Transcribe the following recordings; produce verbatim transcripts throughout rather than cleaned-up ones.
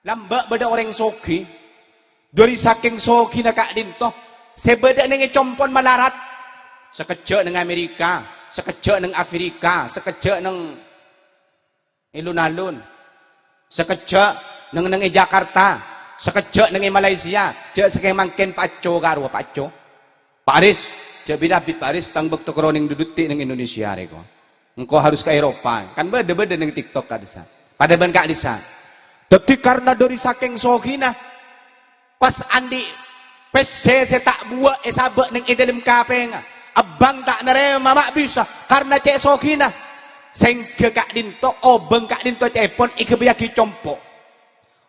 Lambâ' bâdâ orèng soghi, dhâri sakèng soghina ka'dinto, sè bâdâ nèng è compon malarat. Sakejjhâ' nèng Amerika, sakejjhâ' nèng Afrika, sakejjhâ' nèng è lun-alun, sakejjhâ' nèng-nèng è Jakarta, sakejjhâ' nèng è Malaysia. Jhâ' sakèng mangkèn Pa' Ecco karowa, Pa' Ecco. Pa' Aris, jhâ' bit-abit Pa' Aris, tang bâkto karo nèng duduk nèng Indonesia rèko. Engko' harus ka Eropa. Kan bâdâ-bâdâ nèng TikTok ka'dissa'. Padâ bân ka'dissa'. Dhâddhi karna dhâri sakèng soghina, pas andi' pèssè sè ta' buwâ' èsabâ' nèng è dâlem kapèngnga, bâng ta' narèma, ma' bisa, karna cè' soghina. Sèngghâ ka'dinto, obâng ka'dinto ca'èpon èghâbâyyaghi compo'.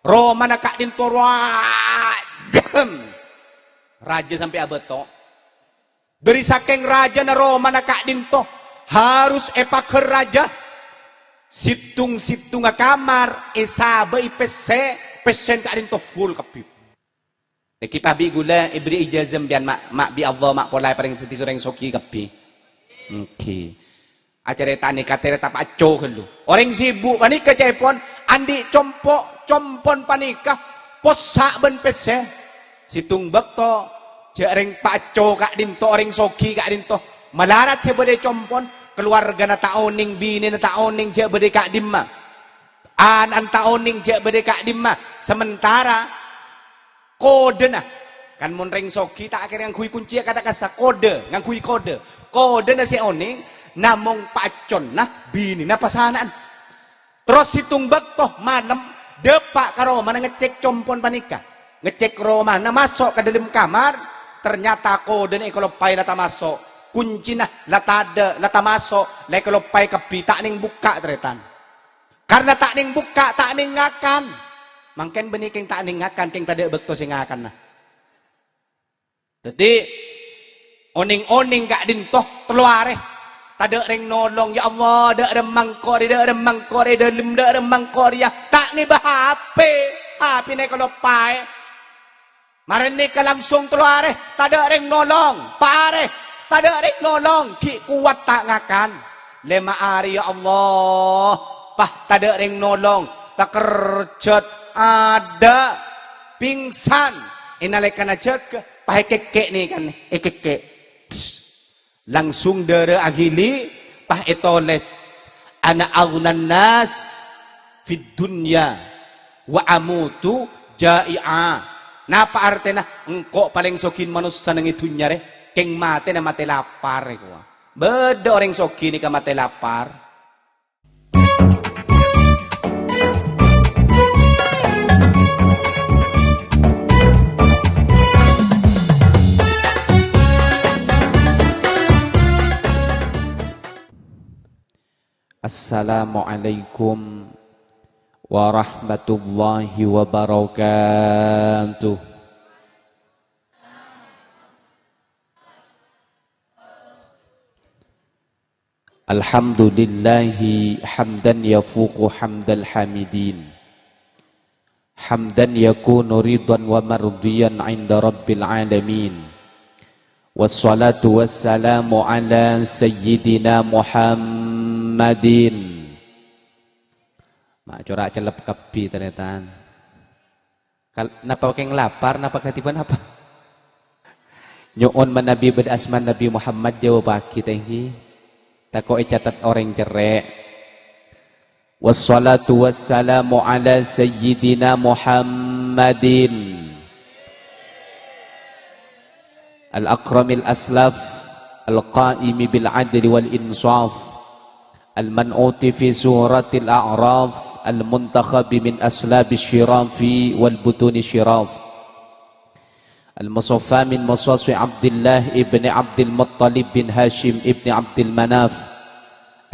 Romana ka'dinto raja, raja sampè' abâto. Dhâri sakèng rajâna romana ka'dinto harus èpaghâr raja. Sèttong-sèttonga kamar èsabâ'i pèssè, pèssèna ka'dinto full kabbhi. Nèkè pabi' ghulâ èbherri' ijazah sampèyan, ma', ma' bi' Allah, ma' pola èparèng dhâddhi orèng soghi kabbhi. Èngghi. Acarèta nèka carèta Pa' Ecco ghâllu. Orèng sibuk panèka ca'èpon andi' compo', compon panèka possa' bân pèssè. Sèttong bâkto, jhâ' rèng Pa' Ecco ka'dinto, orèng soghi ka'dinto, malarat sè bâdâ è compon, kalowargana ta' onèng, binèna ta' onèng jhâ' bâdâ è ka'dimma. Ana'na ta' onèng jhâ' bâdâ è ka'dimma. Samentara kodhâna, kan mon rèng soghi ta' kèra ngangghuy koncè kata kassa', kodhâ, ngangghuy kodhâ. Kodhâna sè onèng, namong Pa' Eccona, binèna pas ana'na. Terros sèttong bâkto malem, dâpa' ka romana ngecek compon panèka. Ngecek romana maso' ka dâlem kamar, ternyata kodhâna èkaloppaè la tamaso'. Koncèna la tadâ', la tamaso', la èkaloppaè kabbhi, ta' nèng bukka', tarètan. Karna ta' nèng bukka', ta' nèng ngakan. Mangkèn bânnè kèng ta' nèng ngakan, kèng tadâ' bâkto sè ngakanna. Dhâddhi, onèng-onèng ka'dinto tello arè. Tadâ' rèng nolong, "Ya Allah, dâ' remma engko' rè, dâ' remma engko' rè, dâlem dâ' remma engko' rèya." Ta' ngèbâ H P, H P-na èkaloppaè. Marèna nèka langsung tello arè, tadâ' rèng nolong. Pa' arè, tadâ' rèng nolong. Ghi' kowat ta' ngakan. Lèma arè, "Ya Allah, pas tadâ' rèng nolong. Takerjhât, adâ', pingsan." È nalèkana jâgâ, pas èkèkkè' nèka, èkèkkè'. Langsung dârâ aghili, pas ètolès, "Ana aghnan nas fid dunya wa amutu ja'i'a." Napa artèna? Engko' palèng soghi manossa neng è dhunnya rè, kèng matèna matè lapar, èkowa. Bâdâ orèng soghi nèka matè lapar. Assalamualaikum warahmatullahi wabarakatuh. Alhamdulillahi hamdan yafuqu hamdal hamidin. Hamdan yakunu ridwan wa mardiyan 'inda rabbil alamin. Wassalatu wassalamu ala sayyidina Muhammadin. Ma' cora' cellep kabbhi, tarètan. Kal-, napa kèng lapar, napa kadhipan apa? Nyo'on manabi bâdâ asma Nabi Muhammad, jâwâbhâghi, ta' ènggi. Tako' ècatet orèng cerrè'. Wassalatu wassalamu ala sayyidina Muhammadin. Al-akramil aslaf, al-qaimi bil adli wal insaf, al-man'uti fi suratil a'raf, al-muntakhabi min aslabi syirafi wal butuni syiraf, al-musaffa min masasi Abdillah ibni Abdil Muttalib bin Hashim ibni Abdil Manaf,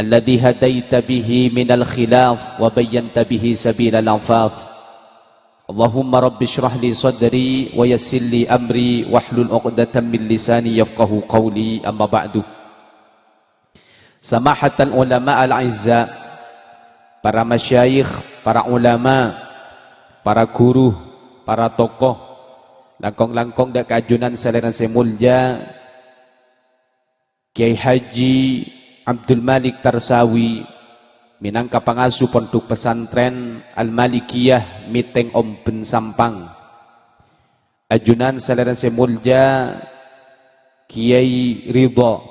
alladhi hadaita bihi minal khilaf wa bayyanta bihi sabilal afaf. Allahumma rabbi shrah li sadri wa yassir li amri wahlul 'uqdatam min lisani yafqahu qawli, amma ba'du. Samahatal ulama al-a'izza, para masyayikh, para ulama, para guru, para tokoh, langkong-langkong dâ' ka ajunan salèrana sè molja, Kiai Haji Abdul Malik Tarsawi, Mènangka pangasuh Pondhuk Pesantren Al-Malikiyah Mètèng Omben Sampang. Ajunan salèrana sè molja Kiai Ridho.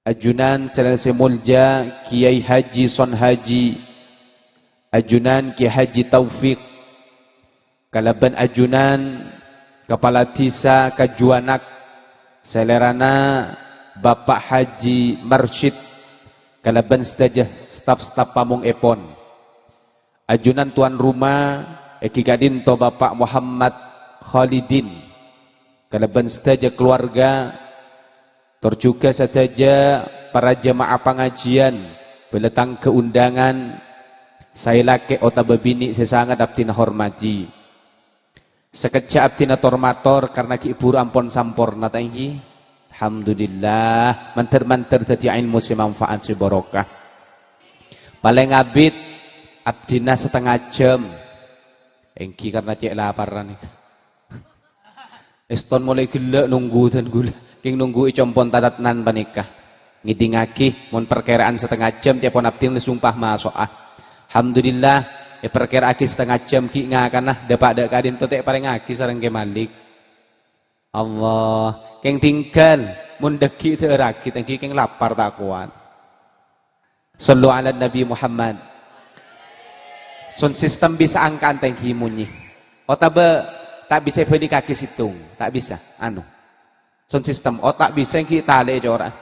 Ajunan salèrana sè molja Kiai Haji Son Haji. Ajunan Kiai Haji Taufik. Kalabân ajunan Kapala Dhisa Kajuwanak, salèrana Bapak Haji Marsyid, kalabân sadhâjâ staf-staf pamongèpon. Ajunan tuan rumah, èngghi ka'dinto Bapak Muhammad Khalidin, kalabân sadhâjâ kalowarga, tor jhughân sadhâjâ para jemaah pangajiyân, bâlâ tangghâ undangan, saè lakè' otabâ binè' sè sanget abdhina hormadhi. Sakejjhâ' abdhina tor-mator karna ghi' bhuru ampon samporna, ta' èngghi? Alhamdulillah, mandhâr-mandhâr dhâddhi èlmo sè manfaat, sè barokah. Palèng abit abdhina satengnga jhâm, èngghi karna cè' laparan. Èston molaè ghellâ' nongghu dân ghulâ. Kèng nongghu'i compo'na tatnan panèka. Ngèdingngaghi, mon parkèra'an satengnga jhâm, ca'èpon abdhina sumpah maso'a. Alhamdulillah, èparkèra'aghi satengnga jhâm ghi' ngakana, dhâpa' dhâ' ka'dinto ta' èparèngngaghi sareng Kè Malik. Allah, kèng tinggal, mon dhâggi' dhâ'ârraghi, ta' èngghi kèng lapar ta' kowat. Shallu ala Nabi Muhammad. Sound system bisa angka'an ta' èngghi monyè. Otabâ ta' bisa èbhâlikaghi sèttong, ta' bisa. Anu. Sound system, oh, ta' bisa èngghi talè'è cora'.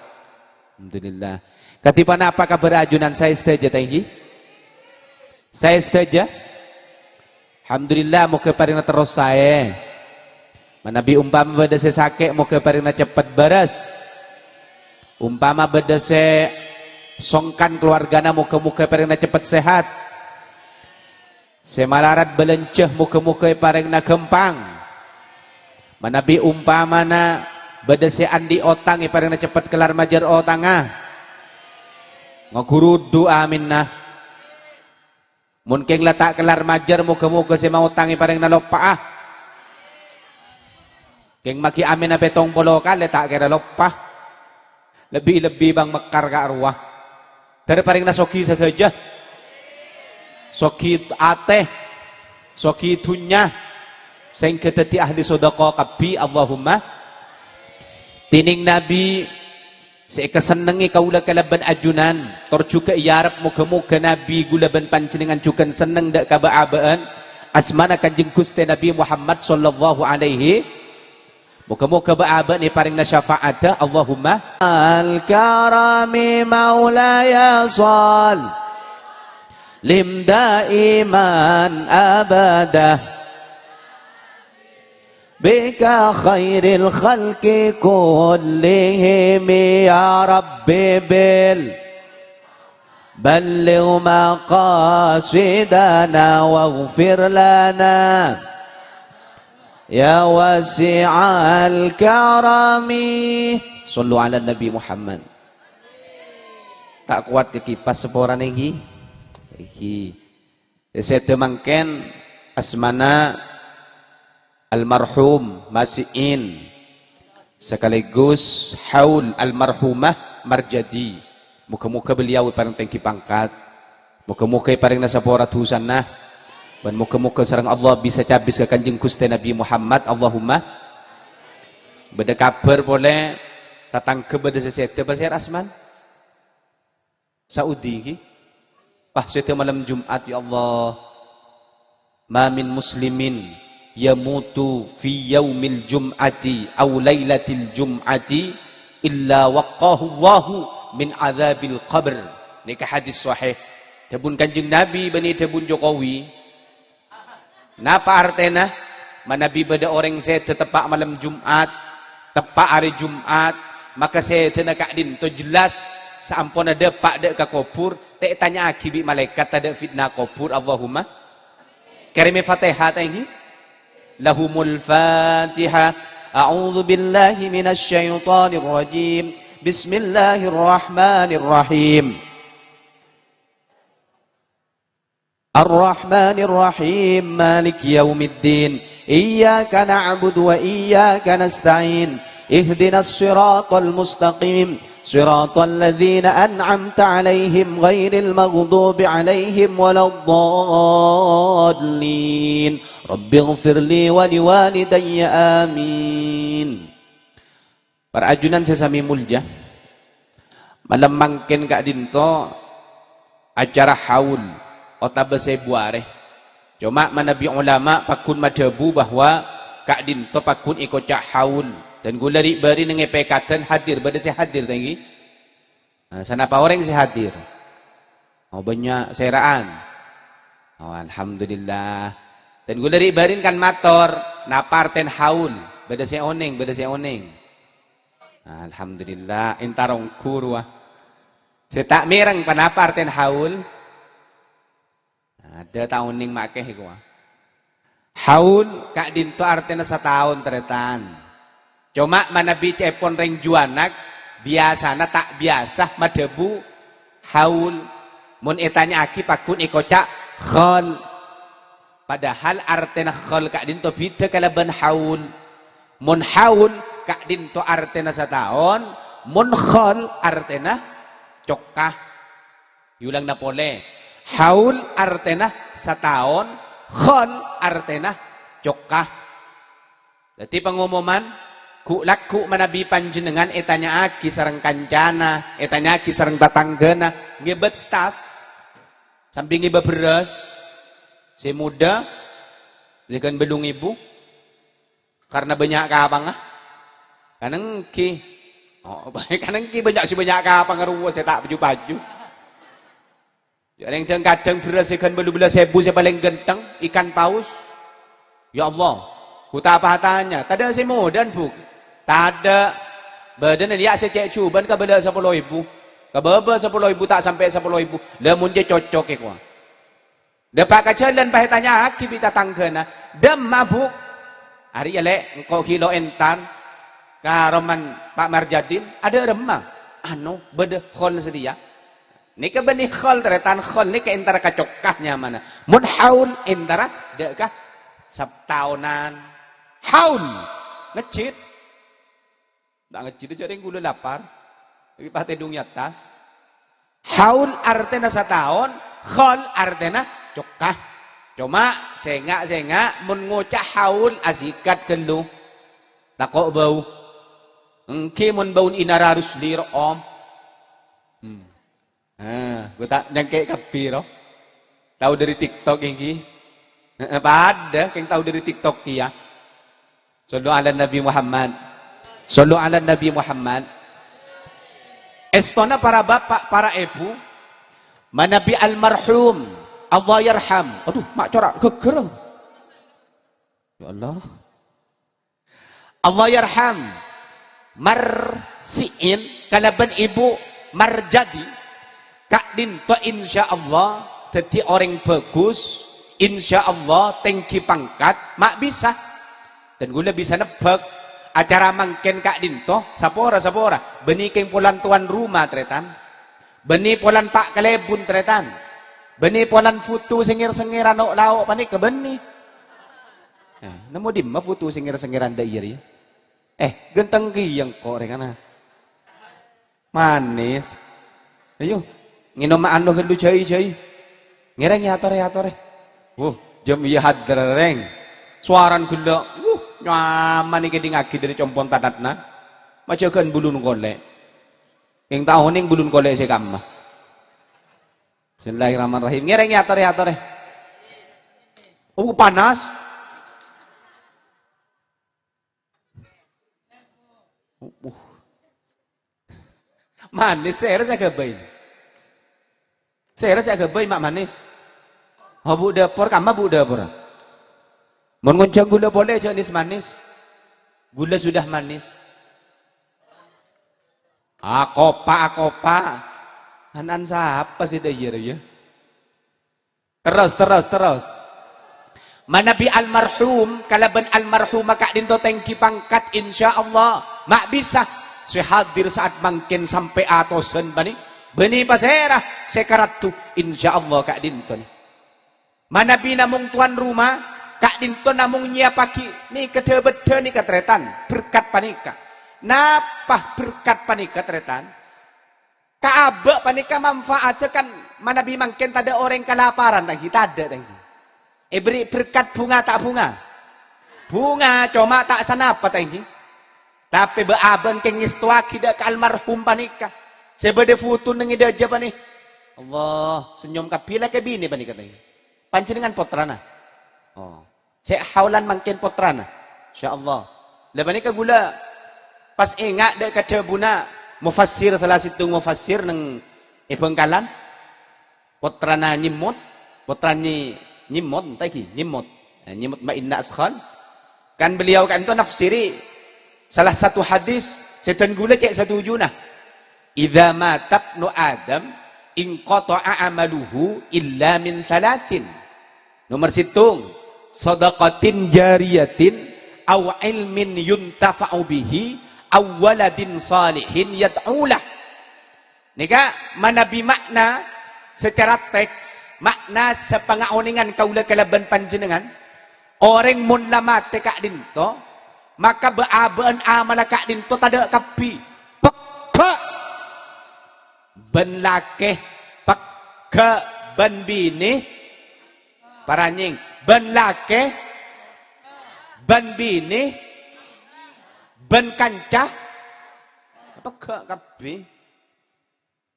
Alhamdulillah. Kadhi ponapa kabhâr ajunan saè sadhâjâ ta' èngghi? Saè sadhâjâ? Alhamdulillah, moghâ parèngana terros saè. Manabi umpama bâdâ sè sakè', moghâ parèngana ceppet bârâs. Umpama bâdâ sè songkan kalowargana, moghâ-moghâ èparèngana ceppet sehat. Sè malarat bâlânjhâ, moghâ-moghâ èparèngana ghâmpang. Manabi umpamana bâdâ sè andi' otang, èparèngana ceppet kellar majâr otangnga. Ngaghuru du aminna. Mon kèng la ta' kellar majâr, moghâ-moghâ sè maotang èparèngana loppa'a. Kèng maghi amènna pèttong polo kalè ta' kèra loppa. Lebbi-lebbi bâng mekkar ka'rowa. Dhâr parèngana soghi sadhâjâ. Soghi atè, soghi dhunnya, sehingga dhâddhi ahli sodaqoh kabbhi, Allahumma. Dhinèng Nabi sè èkasennengngè kaulâ kalabân ajunan, tor jhughân èarep moghâ-moghâ Nabi ghulâ bân panjhennengngan jhughân senneng dhâ' ka bâ'-abâ'ân, asmana Kanjeng Ghustè Nabi Muhammad sallallahu alaihi. Moghâ-moghâ bâ'-abâ'ân èparèngana syafa'adhâ, Allahumma. Al-karami maulaya shallim daiman abada. Bika khairil khalqi kullihim ya Rabbi bil balligh maqasidana waghfir lana ya wasi'al karami. Shallu ala Nabi Muhammad. Ta' kowat ka kipas saporana, èngghi? Èngghi. Sèdhâ mangkèn asmana almarhum Masi'in, sekaligus haul almarhumah Marjadi. Moghâ-moghâ beliau èparèng tèngghi pangkat. Moghâ-moghâ èparèngana sapora dhusana. Bân moghâ-moghâ sareng Allah bisa cabis ka Kanjeng Ghustè Nabi Muhammad. Allahumma. Bâdâ kabhâr polè, tatangghâ bâdâ sè sèdhâ, pasèra asman? Saudi, ghi? Wah, sèdhâ malem Jum'at, ya Allah. Ma min muslimin yamutu fi yaumil jum'ati aw lailatil jum'ati illa waqqahu Allahu min adzabil qabr. Nèka hadis sahih. Dhâbuna Kanjeng Nabi bânnè dhâbuna Jokowi. Napa artèna? Manabi bâdâ orèng sèdhâ teppa' malem Jum'at, teppa' arè Jum'at, maka sèdhâna ka'dinto jelas saamponna dâpa' dâ' ka kobhur, ta' ètanya'aghi bi' malaèkat, tadâ' fitna kobhur. Allahumma. Kèrèmè Fatihah, ta' èngghi? Lahumul Fatihah. A'udzu billahi minasy syaithanir rajim. Bismillahirrahmanirrahim. الرحمن الرحيم. مالك يوم الدين. إياك نعبد وإياك نستعين. اهدنا الصراط المستقيم. صراط الذين أنعمت عليهم غير المغضوب عليهم ولا الضالين. رب اغفر لي ولوالدي. آمين. Para ajunan sè samè molja, malem mangkèn ka'dinto acara haul otabâ sèbu arè. Coma manabi ulama paggun madhâbu bahwa ka'dinto paggun èkoca' haul. Dan ghulâ ri'-bâri' neng è pèkaddhân hadir, bâdâ sè hadir, ta' ènggi? Nah, sanapa orèng sè hadir? Oh, bânnya' sèra'an. Oh, alhamdulillah. Dan ghulâ ri'-bâri' kan mator, napa artèna haul? Bâdâ sè onèng, bâdâ sè onèng. Alhamdulillah, èntar ongghu rowa. Sè ta' mèreng, ponapa artèna haul? Adâ' ta' onèng makè èkowa. Haul ka'dinto artèna sataon, tarètan. Coma manabi ca'èpon rèng Juwanak, biyasana ta' biyasa madhâbu haul. Mon ètanya'aghi paggun èkoca' khol. Padahal artèna khol ka'dinto bhidhâ kalabân haul. Mon haul ka'dinto artèna sataon, mon khol artèna cokka. Èolangana polè. Haul artèna sataon, khol artèna cokka. Dhâddhi pangomoman, ghu'-lagghu' manabi panjhennengngan ètanya'aghi sareng kancana, ètanya'aghi sareng tatangghâna, ngèbâ tas, sambi ngèbâ bherrâs, sè modâ, sè ghân bâllu ngèbu, karna bânnya' kapangnga. Kan ènggi. Oh, kan ènggi bânnya' sè bânnya' kapangnga rowa sè ta' paju-paju. Ya, rèng dhâng-kadhâng bherrâs sè ghân bâllu bellâs èbu sè palèng ghântheng, ikan paus. Ya Allah, ghu' ta' patanya, tadâ' sè modâ, Bu'? Tadâ'. Bâdâna ya sè cè' jhubân kabâlâ sapolo èbu. Kabâbâ sapolo èbu ta' sampè' sapolo èbu. La mon jhâ' cocok èkowa. Dâpa' ka jhâlân pas ètanya'aghi bi' tatangghâna, "Dâmma, Bu'?" "Arèya, Lè', engko' ghi' lo' èntar ka romana Pa' Marjadin." "Adâ' remma?" "Ano, bâdâ khol satèya." Nèka bânnè khol, tarètan, khol nèka èntara ka cokka nyamana. Mon haul èntara dâ' ka sataonan. Haul, ngejjhit. Ta' ngejjhit jhâ' rèng ghulâ lapar. Lagi pas tèdung è attas. Haul artèna sataon, khol artèna cokka. Coma, sènga'-sènga' mon ngoca' haul asikat ghâllu. Tako' bâu. Ènggi mon bâuna Inara Rusli, ro', Om. Hmm. Ah, ghu' ta' nyangkè' kabbhi, ro. Tao dâri TikTok ènggi. Heeh, padâ kèng tao dâri TikTok kèya. Shallu ala Nabi Muhammad. Shallu ala Nabi Muhammad. Èstona para bapa', para èbhu, manabi almarhum, Allah yarham. Aduh, ma' cora' ghâgghâr. Ya Allah. Allah yarham Marsi'in kalabân Ibu Marjadi, ka'dinto insyaallah dhâddhi orèng bhâghus, insyaallah tèngghi pangkat, ma' bisa. Dan ghulâ bisa nebbhâk, acara mangkèn ka'dinto, sapora-sapora, bânnè kèng polana towan roma, tarètan. Bânnè polana pa' kalèbun, tarètan. Bânnè polana foto sè ngèr-sèngngèran o'-lao' panèka bânnè. Nah, nemmo dimma foto sè ngèr-sèngngèran dâ' iyâ rèya? Eh, ghântheng kèya engko' rèng kana. Manis. Ayo, ngènoma anu ghâllu jhâi-jhâi. Ngèrèng yâ, atorè, atorè. Wuh, jhâm iyâ hadir, rèng. Sowarana ghellâ'. Wuh, nyaman nèka èdingngaghi dâri compo'na tatadna. Majâgân bulun kolè'. Kèng ta' onèng bulun kolè' sè kamma. Bismillahirrahmanirrahim. Ngèrèng yâ, atorè, atorè. Oh, panas. Uh, uh. Manis, sèra sè aghâbây. Sèra sè aghâbây ma' manis. Oh, bu' dâpor, kamma bu' dâpor. Mon ngonjhâng ghulâ polè, jhâ' nis-manis. Ghulâ sudah manis. Akopa, akopa. Ana'na sapa sè dâ' iyâ, yâ? Terros, terros, terros. Manabi almarhum kalabân almarhumah ka'dinto tèngghi pangkat, insyaallah. Ma' bisa sè hadir saat mangkèn sampè' atosan bânnè. Bânnè pasèra sè karaddhu, insyaallah ka'dinto nè. Manabi namong towan roma, ka'dinto namong nyèyappaghi nèka dhâ-bâddhâ nèka tarètan, berkat panèka. Napa berkat panèka, tarètan? Ka abâ' panèka manfaatdhâ kan manabi mangkèn tadâ' orèng kalaparan, ta' ènggi? Tadâ', ta' ènggi? Èberri' berkat bhunga ta' bhunga? Bhunga, coma ta' sanapa, ta' ènggi? Tapè bâ'-abâ' kèng ngèstowaghi dâ' ka almarhum panèka. Sè bâdâ fotona è dâjâ panè-, Allah, senyum kabbhi lakè binè panèka, ta' ènggi? Panjhennengngan pottrana? Oh. Sè haolan mangkèn pottrana. Insyaallah. La panèka ghulâ pas enga' dâ' ka dhâbuna mufassir, sala sèttong mufassir neng è Bangkalan. Pottrana Nyemmot, pottrana Nyemmot, ta' ènggi? Nyemmot. Eh, Nyemmot Ma'inna Askhal. Kan beliau ka'dinto nafsiri salah satu hadis sè dân ghulâ cè' satujuna. "Idza mata ibnu Adam inqata'a amaluhu illa min thalathin." Nomor sèttong, "Shadaqatin jariyatin aw ilmin yuntafa'u bihi aw waladin shalihin yad'u lah." Nèka manabi ma'na secara teks, ma'na sapangaonèngan kaulâ kalabân panjhennengngan, orèng mon la matè ka'dinto, maka bâ'-abâ'ân amalla ka'dinto tadâ' kabbhi. Pegghâ' bân lakè, pegghâ' bân binè, paranyèng, bân lakè, bân binè, bân kanca, pegghâ' kabbhi.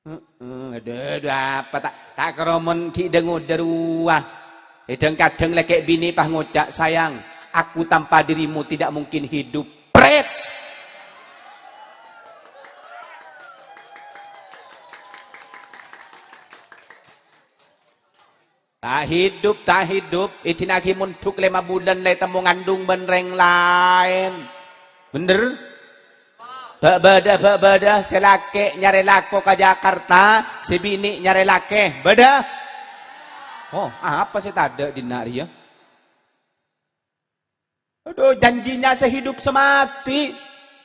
Heeh, adhu, adhu, apa ta', ta' karo mon ghi' dâ-ngodâ rowa. Kadhâng-kadhâng lakè binè pas ngoca', "Sayang, aku tanpa dirimu tidak mungkin hidup." Pret! Ta' hidup, ta' hidup, èdina'aghi mondhuk lèma bulân la ètemmo ngandung bân rèng laèn. Bhender? Bâ' bâdâ, bâ' bâdâ, sè lakè nyarè lako ka Jakarta, sè binè nyarè lakè. Bâdâ? Oh, apa sè tadâ' dinna' rèya? Adhu, janjinya sehidup semati.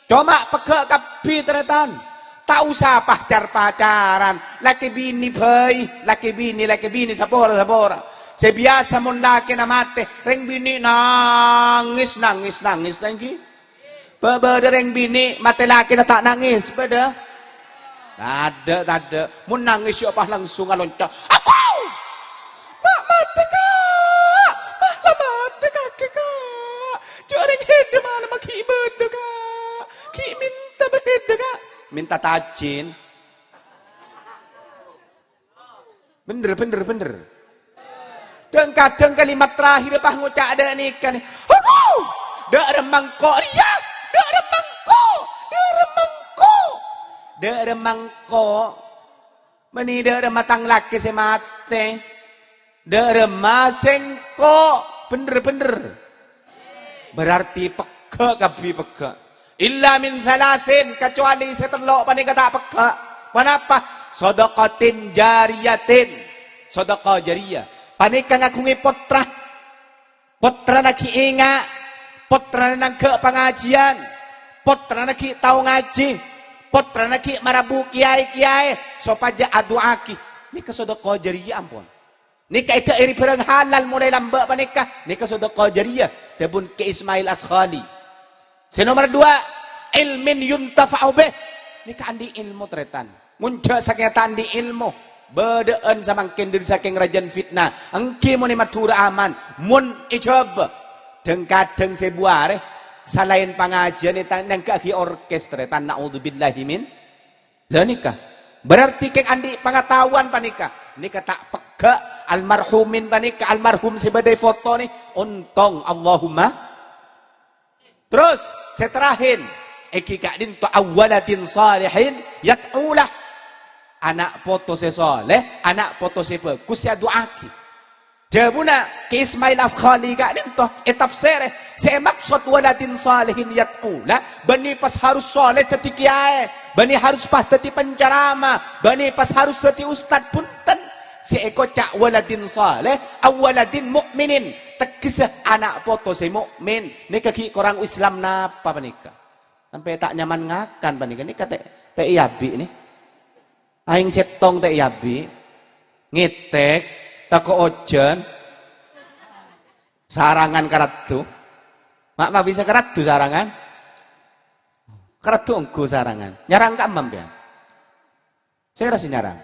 Coma pegghâ' kabbhi, tarètan. Ta' osa pacar-pacaran. Lakè binè bhâi, lakè binè, lakè binè, sapora-sapora. Sè biyasa mon lakèna matè, rèng binè nangès, nangès, nangès, ta' ènggi? Bâ-, bâdâ rèng binè matè lakèna ta' nangès, bâdâ? Tadâ', tadâ'. Mon nangès ya pas langsung alonca'. "Aku! Ma' matè, Ka'! Ma' la matè kakè, Ka'! Jhâ' rèng hèdâ malemma ghi' bâdâ, Ka'! Ghi' mènta bâ hèdâ, Ka'!" Mènta tajin. Bhender, bhender, bhender. Dhâng-kadhâng kalimat terakhir pas ngoca' dâ' nèka nè. Adhu! Dâ' remma engko' rèya! Dâ' remma engko'! Dâ' remma engko'! Dâ' remma engko'! Mènè dâ' remma tang lakè sè matè. Dâ' remma sèngko'. Bhender, bhender. Berarti pegghâ' kabbhi pegghâ'. Illa min thalathin, kacuali sè tello' panèka ta' pegghâ'. Ponapa? Shadaqatin jariyatin. Sadhâka jariyah. Panèka ngaghungè pottra. Pottrana ghi' enga', pottrana nangghâ' pangajiyân, pottrana ghi' tao ngajhi, pottrana ghi' marabu kèyaè-kèyaè sopajâ adu'aaghi. Nèka sadhâka jariyah, ampon. Nèka èdhâ'âri bhârâng halal molaè lambâ' panèka, nèka sadhâka jariyah, dhâbuna Kè Ismail Askhali. Sè nomer duwâ', ilmin yuntafa'u bih. Nèka andi' èlmo, tarètan. Mon jhâ' sakènga ta' andi' èlmo, bâdâ'ân samangkèn dhâri sakèng rajâna fitnah. Èngghi mon è Madhurâ aman, mon è Jhâbâ, dhâng-kadhâng sèbu arè, salaèn pangajiyân èta-, nangghâ'âghi orkes, tarètan, na'udzubillahi min. La nèka. Berarti kèng andi' pangataowan panèka. Nèka ta' pegghâ' almarhumin panèka, almarhum sè bâdâ è foto nè, ontong, Allahumma. Terros, sè terakhir, èngghi ka'dinto aw waladin shalihin yad'u lah. Ana' poto sè saleh, ana' poto sè bhâghus sè adu'aaghi. Dhâbuna Kè Ismail Askhali ka'dinto, è tafsèrra, sè èmaksod waladin shalihin yad'u lah, bânnè pas harus saleh dhâddhi kèyaè, bânnè harus pas dhâddhi penceramah, bânnè pas harus dhâddhi ustad, bhunten. Sè èkoca' waladin saleh, aw waladin mu'minin, teggessa ana' poto sè mu'min. Nèka ghi' korang Islam napa panèka? Sampè' ta' nyaman ngakan panèka. Nèka tè', tè' èabi' nè. Aèng sèttong tè' èabi'. Ngètèk, tako' ojhân. Sarangan karaddhu. Ma', ma' bisa karaddhu sarangan? Karaddhu ongghu sarangan. Nyarang ka'emma, sampèyan? Sèra sè nyarang.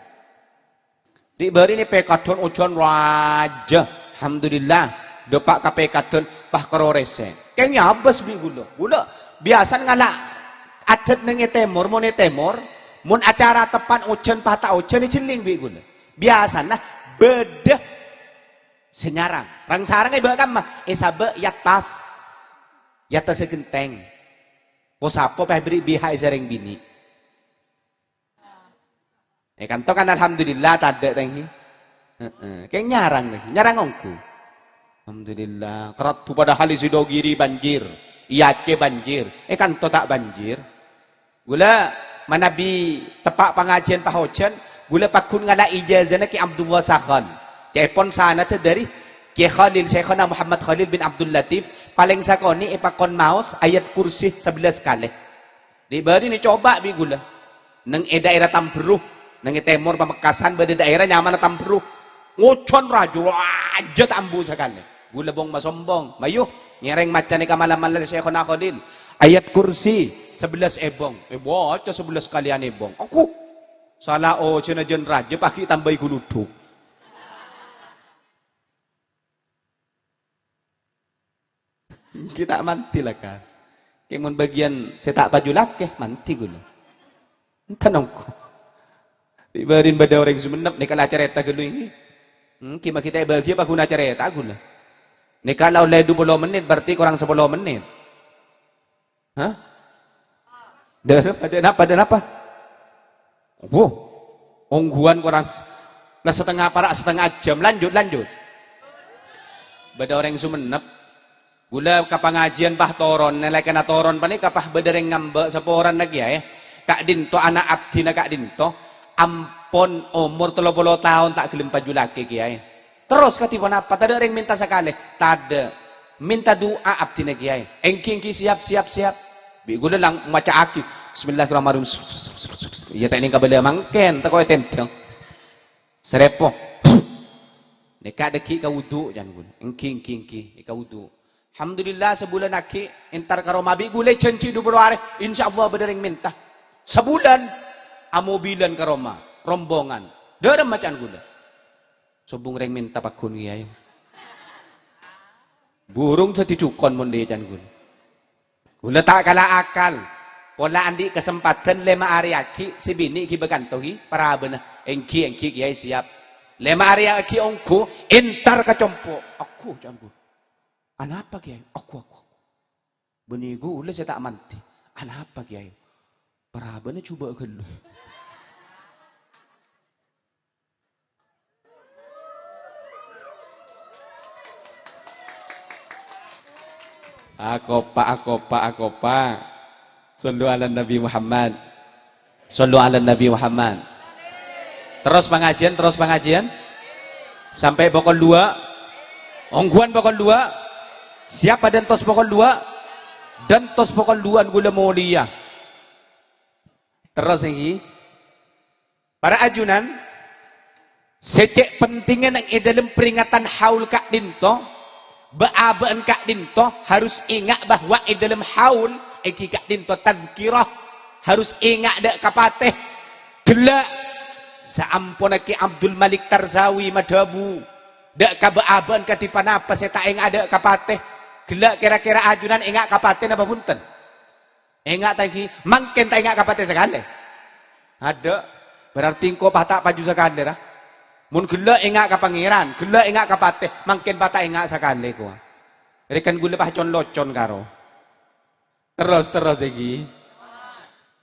Ri' bâri' nè pèkadhân ojhân rajâ. Alhamdulillah. Dâpa' ka pèkadhân, pas karo rèsè. Kèng nyabâs bi' ghulâ. Ghulâ biyasana ngala' adat neng è tèmor, mon è tèmor, mon acara teppa' ojhân pas ta' ojhân, èjhelling bi' ghulâ. Biyasana bâdâ sè nyarang. Rang-sarang èbâ' kamma, èsabâ' è attas. È attassa ghentèng. Po-sapo pas èbherri' biha' èsarèng binè'. È kanto kan alhamdulillah tadâ' tèngghi. Heeh, kèng nyarang tèngghi, nyarang ongghu. Alhamdulillah, karaddu padahal è Sidogiri banjir, è Aceh banjir, è kanto ta' banjir. Ghulâ manabi teppa' pangajiân pas ojhân, ghulâ pagghun ngala' ijazana Kè Abdullah Sakhan. Ca'èpon sanadda dâri Kè Khalil, Syaikhona Muhammad Khalil bin Abdul Latif, palèng sakonè' èpakon maos ayat kursi sabellâs kalè. Ri' bâri' nè coba bi' ghulâ. Neng è daerah Tamberru, neng è tèmor Pamekasan bâdâ daerah nyamana Tamberru. Ngojhân rajâ, rajâ ta' ambu sakalè. Ghulâ bong-masombong, mayu, ngèrèng maca nèka malam-malam Syaikhona Khalil. Ayat Kursi, sabellâs èbong. Èbâca sabellâs kalèyan èbong. Aku, sala ojhâna jân rajâ paghi' tambâi guludhuk. Ghi' ta' mandhi la, Ka'. Kè mon bâgiyân sè ta' paju lakè, mandhi ghulâ. Enten ongghu. Ri' bâri' bâdâ orèng Songennep, nèka la carèta ghâllu, ènggi. Hmm, ghi' ma' ghi' ta' èbâghi apa ghuna carèta ghulâ. Nèka la ollè dupolo mennit, berarti korang sapolo mennit. Hah? Dâ-, dâ' napa, dâ' napa? Wuh, ongghuwân korang s-, la satengnga, para' satengnga jam. Lanjut, lanjut. Bâdâ orèng Songennep. Ghulâ ka pangajiân pas toron, nalèkana toron panèka pas bâdâ rèng ngambâ' saporana kèyaè. Ka'dinto ana' abdhina ka'dinto, ampon omor tello polo taon ta' ghellem paju lakè kèyaè. Terros kadhi ponapa? Tadâ' rèng mènta sakalè? Tadâ'. Mènta du'a abdhina kèyaè. Ènggi, ènggi, siap, siap, siap. Bi' ghulâ lang-, maca'aghi, "Bismillahirrahmanirrahim." Iyâ, ta' ènèng kabâlâ mangkèn, tako' ètèndhâng. Sarepo. Nèka dâggi' ka wudu', can ghulâ. Ènggi, ènggi, ènggi, è ka wudu'. Alhamdulillah, sabulân aghi' entar ka roma. Bi' ghulâ jhânjhi dupolo arè, insyaallah bâdâ rèng mènta. Sabulân, amobilan ka roma, rombongan. Dâremma can ghulâ. Sobung rèng mènta pagghun kèyaè. Burung dhâddhi dhukon mon dhi can ghulâ. Ghulâ ta' kala akal. Pola andi' kasempadhân lèma arè aghi', sè binè' ghi' bâkanto ghi' parabâna. Ènggi, ènggi, kèyaè siap. Lèma arè aghi' ongghu, entar ka compo'. Ongghu, can ghulâ. Anapa, Kèyaè? Ongghu, ongghu, ongghu. Bânnè ghulâ sè ta' mandhi. Anapa, Kèyaè? Parabâna jhubâ' ghâllu. Akopa', akopa', akopa'. Shallu ala Nabi Muhammad. Shallu ala Nabi Muhammad. Terros pangajiân, terros pangajiân. Sampè' pokol dua. Ongghuwân pokol dua. Siap padâ entos pokol dua. Dâ' entos pokol duwâ'ân ghulâ molèya. Terros ènggi. Para ajunan, sè cè' pentingnga neng è dâlem peringatan haul ka'dinto, bâ'-abâ'ân ka'dinto harus enga' bahwa è dâlem haul, ènggi ka'dinto tadhkirah, harus enga' dâ' kapatè. Ghellâ', saamponna Kè Abdul Malik Tarsawi madhâbu, dâ' ka bâ'-abâ'ân kadhi ponapa sè ta' enga' dâ' kapatè. Ghellâ' kèra-kèra ajunan enga' kapatè napa bhunten? Enga' ta' ènggi, mangkèn ta' enga' kapatè sakalè. Adâ', berarti engko' pas ta' paju sakalè, ra. Mon ghellâ' enga' ka Pangèran, ghellâ' enga' kapatè, mangkèn pas ta' enga' sakalè, kowa. Rèkan ghulâ pas con-locon karo. Terros, terros ènggi.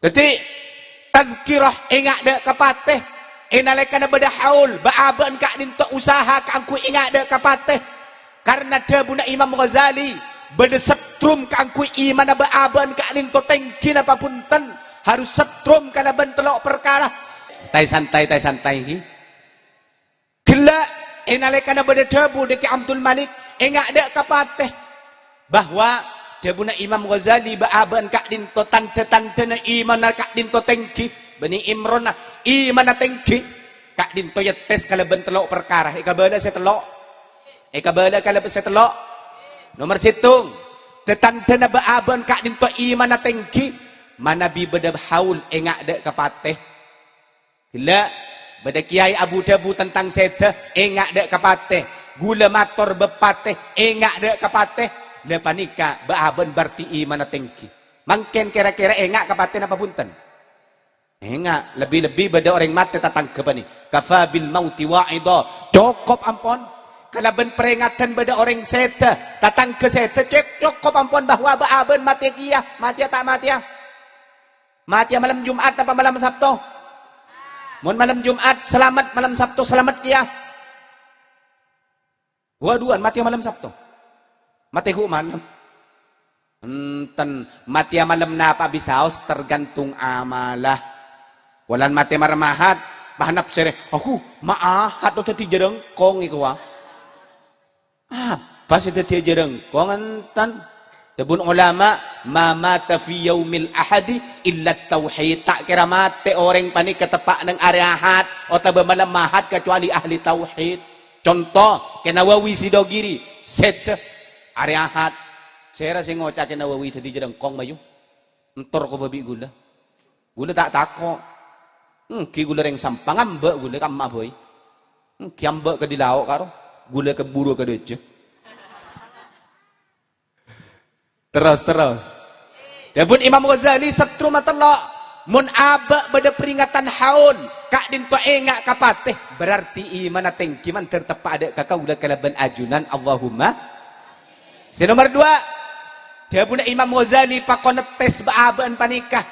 Dhâddhi, tadhkirah enga' dâ' kapatè. È nalèkana bâdâ haul, bâ'-abâ'ân ka'dinto usaha kaangghuy enga' dâ' kapatè. Karna dhâbuna Imam Ghazali, bâdâ setrum kaangghuy imanna bâ'-abâ'ân ka'dinto tènggi napa bhunten, harus setrum kalabân tello' parkara. Santai, santai, santai, ènggi. Ghellâ', è nalèkana bâdâ dhâbu dâ' Kè Abdul Malik, enga' dâ' kapatè. Bahwa dhâbuna Imam Ghazali, bâ'-abâ'ân ka'dinto tandhâ-tandhâna imanna ka'dinto tènggi, Bani Imronna imanna tènggi, ka'dinto ètes kalabân tello' parkara. Èkabâlâ sè tello'. Èkabâlâ kalabân sè tello'. Nomer sèttong, tandhâna bâ'-abâ'ân ka'dinto imanna tènggi, manabi bâdâ haul enga' dâ' kapatè. Ghellâ', bâdâ kèyaè abu-dhâbu tentang sèdhâ, enga' dâ' ka patè. Ghulâ mator bâb patè, enga' dâ' ka patè. La panèka bâ'-abâ'na berarti imanna tèngghi. Mangkèn kèra-kèra enga' ka patè napa bhunten? Enga', lebbi-lebbi bâdâ orèng matè tatangghâ panè. Kafa bil mauti wa'idha. Cokop ampon. Kalabân parèngadan bâdâ orèng sèdhâ, tatangghâ sèdhâ, cè', cokop ampon bahwa bâ'-abâ'na matè kèya. Matèya ta' matèya? Matèya malem Jum'at napa malem Sabto? Mon malem Jum'at, salamet, malem Sabto, salamet kèya. Wâ, du'â'ân matèya malem Sabto. Matè ghu' malem. Enten, matèya malem napa bisaos tergantung amalla. Polana matè marem Ahad, pas nafsèrè, "Aku, ma' Ahad to dhâddhi jârângkong èkowa." Apa sè dhâddhiyâ jârângkong enten? Dhâbuna ulama, "Ma mata fi yaumil ahadi illa tauhid." Ta' kèra matè orèng panèka teppa' neng arè Ahad otabâ malem Ahad kacuali ahli tauhid. Conto, Kè Nawawi Sidogiri, sèdhâ arè Ahad. Sèra sè ngoca' Kè Nawawi dhâddhi jârângkong, mayu? Entor koba bi' ghulâ. Ghulâ ta' tako'. Èngghi ghulâ rèng Sampang, amba' ghulâ ka emma' bhâi. Èngghi amba' ka dâri lao' karo. Ghulâ ka buru ka dâjâ. Terros, terros. Dhâbuna Imam Ghazali, sèttro matello', "Mon abâ' bâdâ peringatan haul, ka'dinto enga' ka patè, berarti imanna tèngghi mandhâr teppa' adâ' ka kaulâ kalabân ajunan, Allahumma." Sè nomer duwâ', dhâbuna Imam Ghazali, "Pakon nettes bâ'-abâ'na panèka.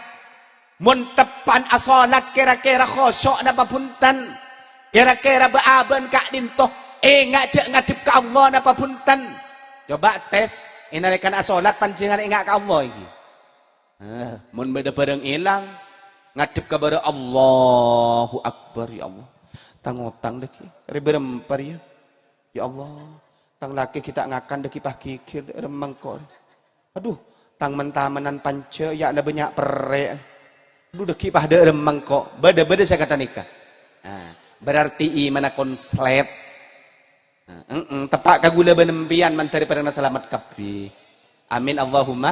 Mon teppa'na asolat kèra-kèra khusyu' napa bhunten? Kèra-kèra bâ'-abâ'na ka'dinto enga' jâ' ngadhep ka Allah napa bhunten?" Coba tes, è nalèkana asolat panjhennengngan enga' ka Allah èngghi? Eh, mon bâdâ bârâng èlang, ngadhep ka bârâ', "Allahu Akbar, ya Allah. Tang otang dhâggi' rè bârâmpa rèya. Ya Allah, tang lakè ghi' ta' ngakan dhâggi' pas ghighir, remmeng ko'. Adhu, tang men-tamenan panjhâ, ya la bânnya' perrè'. Adhu, dhâggi' pas dâ' remmeng ko'." Bâdâ, bâdâ sè kata nèka. Nah, berarti imanna konslet. Nah, mm-mm, teppa' ka ghulâ bân empèyan mandhâr èparèngana salamet kabbhi. Amin, Allahumma.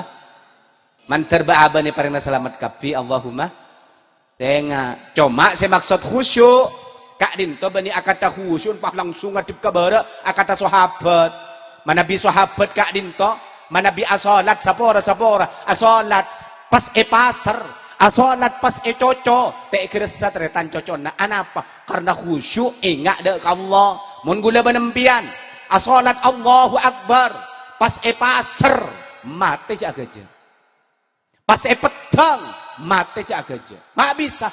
Mandhâr bâ'-abâ'na èparèngana salamet kabbhi, Allahumma. Tenga. Coma sè maksod khusyu', ka'dinto bânnè akata khusyu' pas langsung ngadhep ka bârâ' akata sahabat. Manabi sahabat ka'dinto, manabi asolat sapora-sapora, asolat pas è pasar, asolat pas è coco, ta' ghâressa tarètan cocona. Anapa? Karna khusyu' enga' dâ' ka Allah. Mon ghulâ bân empèyan asolat Allahu Akbar pas è pasar, matè jâ' aghâjâ. Pas è peddhâng, matè jâ' aghâjâ. Ma' bisa.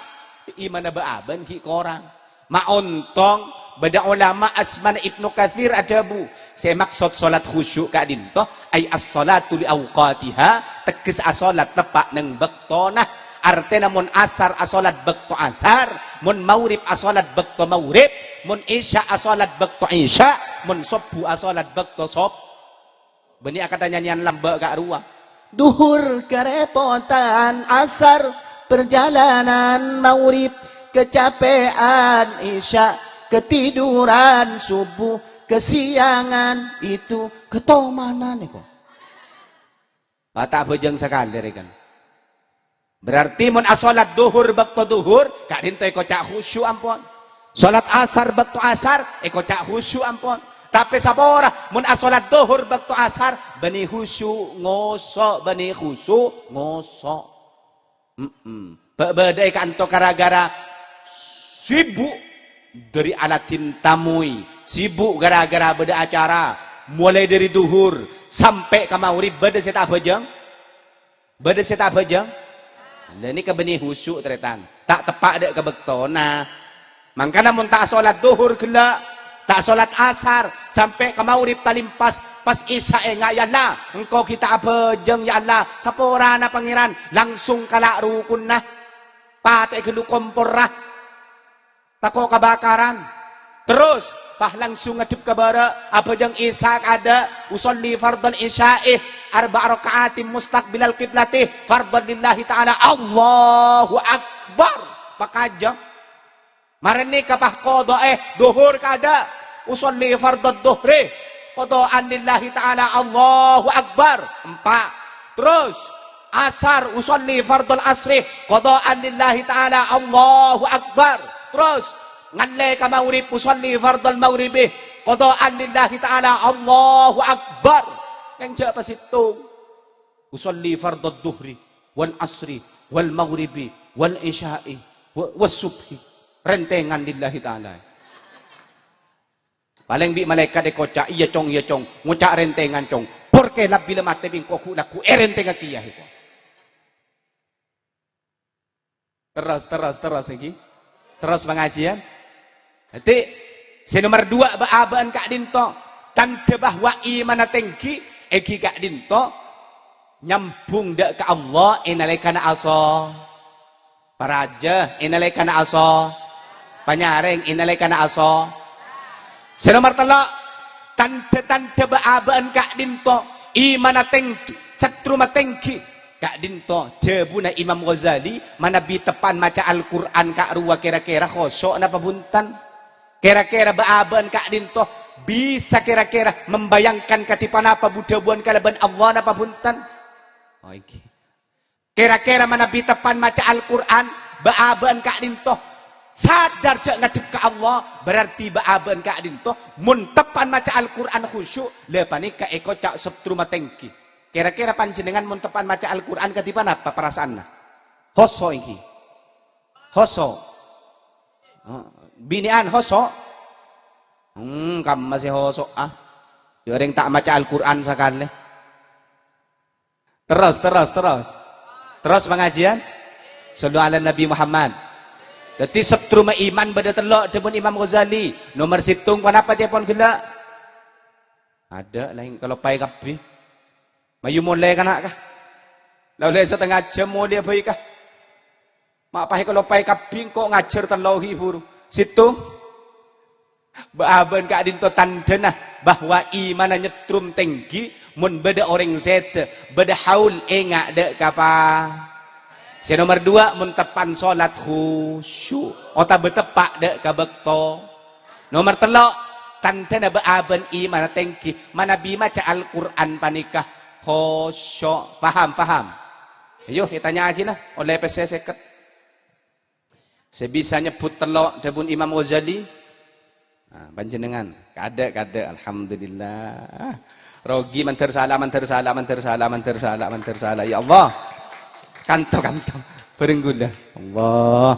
Imanna bâ'-abâ'na ghi' korang. Ma' ontong, bâdâ olama asmana Ibnu Katsir adhâbu, sè maksod solat khusyu' ka'dinto, ay as-sholatu li awqatiha, teggès asolat teppa' neng bâktona. Artèna mon asar asolat bâkto asar, mon maghrib asolat bâkto maghrib, mon isya asolat bâkto isya, mon sobbhu asolat bâkto sob-, Bânnè akata nyanyian lambâ' ka'rowa. Duhur karèpotan, asar perjalanan, maghrib kecapèan, isya ketiduran, subuh kesiangan, itu ketomanan nèko. Wah, ta' abhâjâng sakalè rè kan. Berarti mon asolat dhuhur bâkto dhuhur, ka'dinto èkoca' khusyu' ampon. Solat asar bâkto asar, èkoca' khusyu' ampon. Tapè sapora, mon asolat dhuhur bâkto asar, bânnè khusyu' ngoso', bânnè khusyu' ngoso'. Mm-mm. Bâ-, bâdâ è ka'anto gara-gara sibuk dâri aladhin tamui, sibuk gara-gara bâdâ acara, mulai dâri dhuhur sampè' ka maghrib bâdâ sè ta' abhâjâng. Bâdâ sè ta' abhâjâng? Lah, nèka bânnè khusyu', tarètan. Ta' teppa' dâ' ka bâktona. Mangkana mon ta' asolat dhuhur ghellâ', ta' asolat asar, sampè' ka maghrib talimpas, pas isya enga', "Ya Allah, engko' ghi' ta' abhâjâng, ya Allah." Saporana Pangèran, langsung kala' rukunna. Patè ghâllu komporra. Tako' kabakaran. Terros, pas langsung ngadhep ka bârâ', abhâjâng Isya kaadâ', usolli fardhal isya'i arba'a raka'atin mustaqbilal qiblati, fardhal lillahi ta'ala, Allahu Akbar. Pakajâng. Marèn nèka pas qodhâ'è dhuhur kaadâ', usolli fardhad dhuhri, qadha'an lillahi ta'ala, Allahu Akbar. Empa'. Terros, Asar, usolli fardhal asri, qadha'an lillahi ta'ala, Allahu Akbar. Terros, ngallè ka maghrib, usalli fardhal maghribi, qadha'an lillahi ta'ala, Allahu Akbar. Kèng jhâ' pasettong. Usalli fardhad dhuhri, wal asri, wal maghribi, wal isya'i, wa-, was subhi. Rèntèngan lillahi ta'ala. Palèng bi' malaèkat èkoca', "Iyâ, Cong, iyâ, Cong. Ngoca' rèntèngan, Cong. Porkè la bilâ matè bi' engko' ghu-, lagghu' èrèntèngngaghi, yâ, engko'." Terros, terros, terros, èngghi. Terros pangajiyân. Dhâddhi, sè nomer duwâ' bâ'-abâ'ân ka'dinto, tandhâ bahwa imanna tèngghi, èngghi ka'dinto, nyambhung dâ' ka Allah è nalèkana aso-, Parajâ, è nalèkana aso-, panyarèng, è nalèkana aso-. Sè nomer tello', tandhâ-tandhâ bâ'-abâ'ân ka'dinto, imanna tèngghi, settruma tèngghi. Ka'dinto, dhâbuna Imam Ghazali, manabi teppa'an maca Al-Qur'an ka'rowa kèra-kèra khusyu' napa bhunten? Kèra-kèra bâ'-abâ'ân ka'dinto bisa kèra-kèra membayangkan kadhi ponapa bu-dhâbuwân kalabân Allah napa bhunten? Oh, èngghi. Kèra-kèra manabi teppa'an maca Al-Qur'an, bâ'-abâ'ân ka'dinto sadar jhâ' ngaddhep ka Allah, berarti bâ'-abâ'ân ka'dinto mon teppa'an maca Al-Qur'an khusyu', la panèka èkoca' settruma tèngghi. Kèra-kèra panjhennengngan mon teppa'an maca Al-Qur'an kadhi ponapa parasaanna? Khusyu' èngghi. Khusyu'. Binè'an khusyu'? Hmm, kamma sè khusyu', ah. Yâ orèng ta' maca Al-Qur'an sakalè. Terros, terros, terros. Terros pangajiyân. Shallu ala Nabi Muhammad. Dhâddhi, settruma iman bâdâ tello', dhâbuna Imam Ghazali. Nomer sèttong, ponapa ca'èpon ghellâ'? Adâ', la èkaloppaè kabbhi. Mayu molè kana', ka. La ollè satengnga jhâm molèya bhâi, ka. Ma' pas èkaloppaè kabbhi, engko' ngajhâr tello' ghi' buru. Sèttong. Bâ'-abâ'ân ka'dinto tandhâna bahwa imanna nyettrum tèngghi, mon bâdâ orèng sèdhâ, bâdâ haul, enga' dâ' ka pa-, sè nomer duwâ', mon teppa'an solat khusyu', otabâ teppa' dâ' ka bâkto. Nomer tello', tandhâna bâ'-abâ'ân imanna tèngghi, manabi maca Al-Qur'an panèka khusyu'. Paham, paham? Ayo, ètanya'aghina, ollè pèssè sèket. Sè bisa nyebbhut tello', dhâbuna Imam Ghazali. Nah, panjhennengngan. Kadâ', kadâ'. Alhamdulillah. Rogi mandhâr sala, mandhâr sala, mandhâr sala, mandhâr sala, mandhâr sala. Ya Allah. Kanto, kanto. Bhâreng ghulâ. Allah.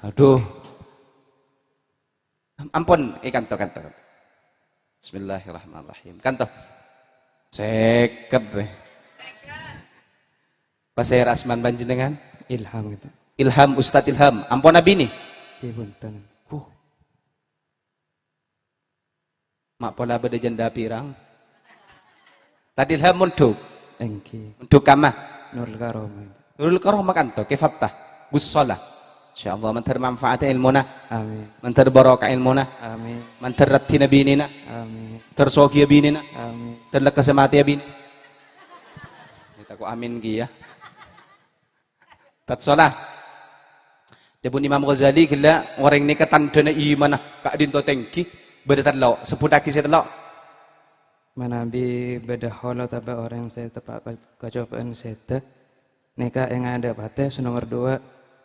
Aduh. Am-, ampon, eh, kanto, kanto, kanto. Bismillahirrahmanirrahim. Kanto. Sèket, eh. Pasèra asman panjhennengngan? Ilham gitu. Ilham, Ustadz Ilham. Ampon abinè? Ngghi, bhunten. Huh. Ma' pola bâdâ jhândhâ pirang? Tad Ilham mondhuk. Èngghi. Mondhuk kamma? Nurul Karomah. Nurul Karomah kanto, Kè Fattah. Gus Solah. Insyaallah, mandhâr manfaat èlmona. Amin. Mandhâr barokah èlmona. Amin. Mandhâr raddhina binèna. Amin. Mandhâr soghiyâ binèna. Amin. Mandhâr lekkassa matèya binè. Ini tako' amin ghi ya. Tad Solah. Dhâbuna Imam Ghazali ghellâ', orèng nèka tandhâna imanna ka'dinto tèngghi, bâdâ tello'. Sebbhuttaghi sè tello'. Manabi bâdâ haul otabâ orèng sè teppa' ka-, kacobâ'ân sèdhâ, nèka ènga' dâ' patè. Sè nomer duwâ',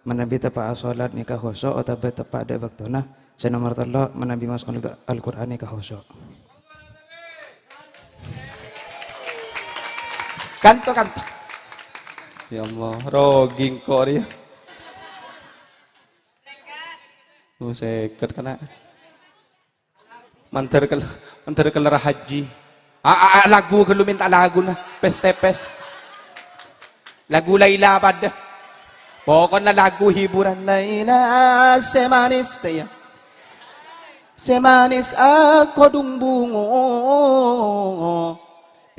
manabi teppa'a solat nèka khusyu' otabâ teppa' dâ' bâktona. Sè nomer tello', manabi maso' Al-, Al-Qur'an nèka khusyu'. Kanto, kanto. Ya Allah, rogi engko' rèya. Oh, sèket kana'. Mandhâr kel-, mandhâr keller haji. A, a, a, lagu ghâllu mènta laguna, pès-tèpès. Lagu Laila padâ. Pokokna lagu hiburan Laila sè manis, tè, ya. Sè manis akodhung bungo.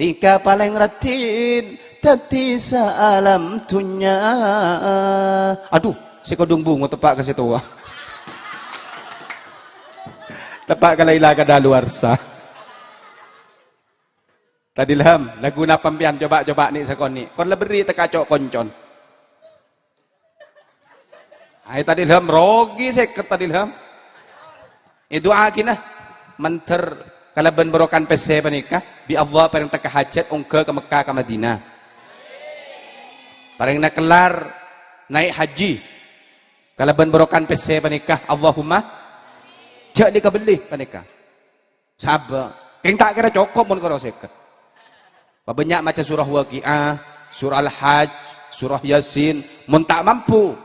Nèka palèng raddhin dhâddhi saalam dhunnya. Adu, sè kodhung bungo teppa' ka sè towa. Teppa' ka Laila kadaluwarsa. Tad Ilham, lagu napa empèyan? Coba, coba, nè' sakonè'. Kon la berri' tèka co-, koncon. Ayo, Tad Ilham, rogi sèket, Tad Ilham. Èdu'aaghina, mandhâr kalabân barokana pèssè panèka, bi' Allah parèng tekka hajhât ongghâ ka Mekkah, ka Madinah. Parèngna kellar naè' haji. Kalabân barokana pèssè panèka, Allahumma, jhâ' lè kabellè panèka. Sabâ', kèng ta' kèra cokop mon karo sèket. Pabânnya' maca surah Waqi'ah, surah Al-Hajj, surah Yasin, mon ta' mampu,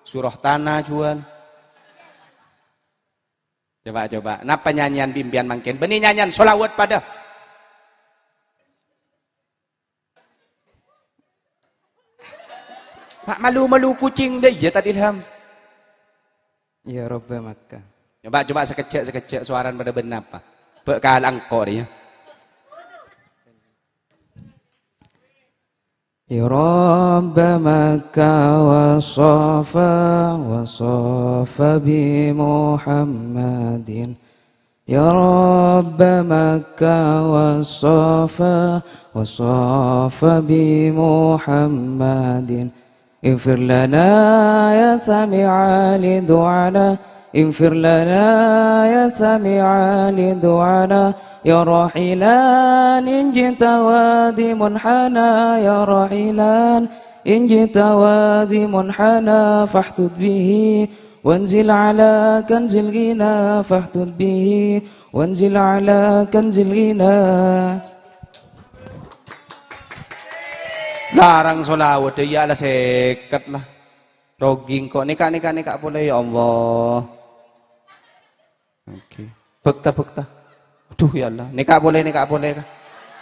surah Tana juwâl. Coba, coba. Napa nyanyian bi' empèyan mangkèn? Bânnè nyanyian sholawat padâ. Ma', malu-malu kucing dâ' iyâ tadi, Ilham. Ya Robba Makkah. Coba, coba sakejjhâ', sakejjhâ', sowarana padâ bân napa? Bâ' kala engko' rèya. يا رب مكة والصفا والصفا بمحمد. يا رب مكة والصفا والصفا بمحمد. اغفر لنا يا سميع لدعانا، اغفر لنا يا سميع لدعانا، يا راحلا إن جئت وادي منحنى، يا راحلا إن جئت وادي منحنى، فاحتط به وانزل على كنز الغنى، فاحتط به وانزل على كنز الغنى. Larang sholawat, iyâ la sèket la. Rogi engko'. Nèka, nèka, nèka polè, ya Allah. Oke. Bhâkta, bhâkta. Aduh, ya Allah. Nèka polè, nèka polè, ka.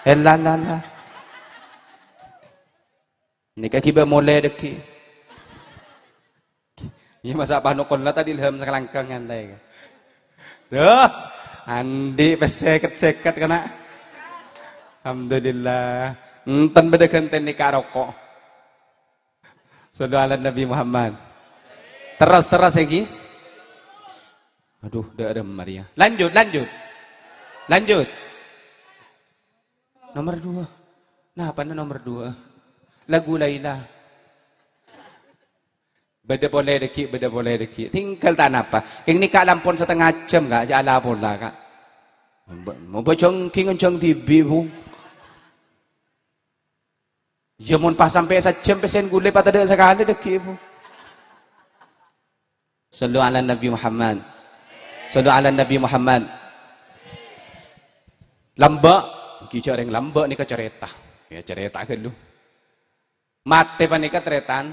Ella, ella, ella. Nèka ghibâ molè dâggi'. Iyâ, masa' pano kolla tadi Ilham sakalangkang nyantai, ka. Duh, andi' pèssè sèket-sèket, kana'. Alhamdulillah. Enten bâdâ ghântèna nèka roko'. Shallu ala Nabi Muhammad. Terros, terros, èngghi. Aduh, dâ' remma rèya. Lanjut, lanjut. Lanjut. Nomor dua. Napa nomor dua? Lagu Laila. Bâdâ polè dâggi', bâdâ polè dâggi'. Tinggal ta' napa. Kèng nèka la ampon satengnga jam, ka'. Jhâ' la pola, ka'. Mbak, mau bajang kèng jhâng dhibi', Bu. Iyâ, mon pas sampè' sajjhâm pèssèna ghulâ patadâ' sakalè dâggi', Bu. Shallu ala Nabi Muhammad. Shallu ala Nabi Muhammad. Lambâ', ghi' jhâ' rèng lambâ' nèka carèta. Iyâ, carèta ghâllu. Matè panèka, tarètan,